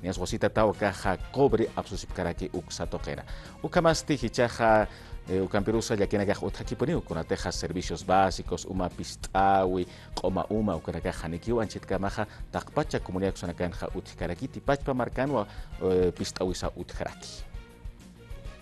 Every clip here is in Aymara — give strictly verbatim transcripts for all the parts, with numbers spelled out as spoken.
Nias wasitataw akaxa cobre apsusipkaraki uksa tuqina. Ukhamasti jichhaxa, eh, ukampirusa llakinakax utjakipuniw, kunatixa servicios básicos, uma pist'awi, q'uma uma, ukanakax janikiw anchhitkamaxa taqpacha comunidad uksanakanxa utjkarakiti, pachpa markanwa, eh, pist'awisa utjaraki.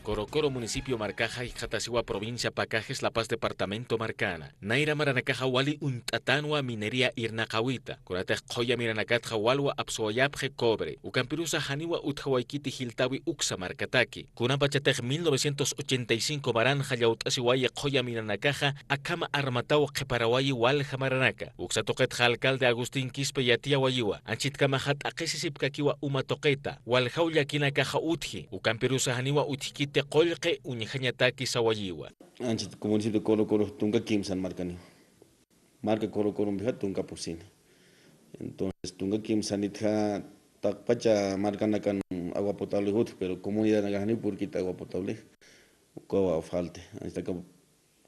Corocoro municipio markaxa jikxatasiwa provincia Pacajes, La Paz departamento markana. Nayra maranakaxa wali uñt'atänwa minería irnaqäwita. Kunatix qhuya miranakatxa walwa apsuwayapxi cobre. Ukampirusa janiwa utjawaykiti jiltäwi uksa markataki. Kunapachatix mil novecientos ochenta y cinco maranxa llawt'asiwayi qhuya miranakaxa akham armataw qhiparawayi walja maranaka. Uksa tuqitxa alcalde Agustín Quispe yatiyawayiwa, anchhitkamaxa t'aqhisisipkakiwa uma tuqita, waljaw llakinakaxa utji, ukampirusa janiwa utjkiti qullqi uñjañataki sawayiwa. Anchhit municipio Corocoro tunka kimsan markani. Marka Corocorompixa tunka pusini. Entonces, tunka kimsanitxa taqpacha markanakan agua potable utji, pero comunidadnakan janiw purkiti agua potable. Ukawa falte. Anchhit aka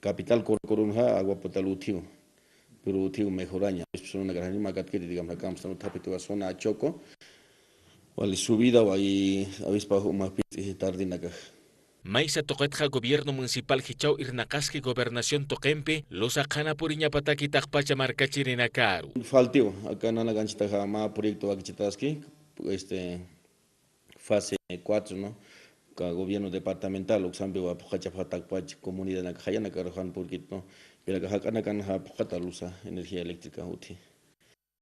capital Corocoronxa agua potable utjiw. Pero utjiw mejoraña. Personanakan janiw makatkiti, digamos, akamstan utjapitiwa zona Achoco. Wali subida, wali avispa uma pist'i tardinakax. Maysa tuqitxa gobierno municipal jichhaw irnaqaski gobernación tuqimpi, luz aqhana puriñapataki taqpacha markachirinakaru. Faltiw, aka nanak anchhitaxa mä proyecto wakichitaski, este, fase cuatro, ¿no? Aka gobierno departamental uksampiwa phuqhachapxä taqpach comunidadnaka jayanakaru jan purkiti, ¿no? Pero aka jak'anakanxa phuqhata luza energía eléctrica utji.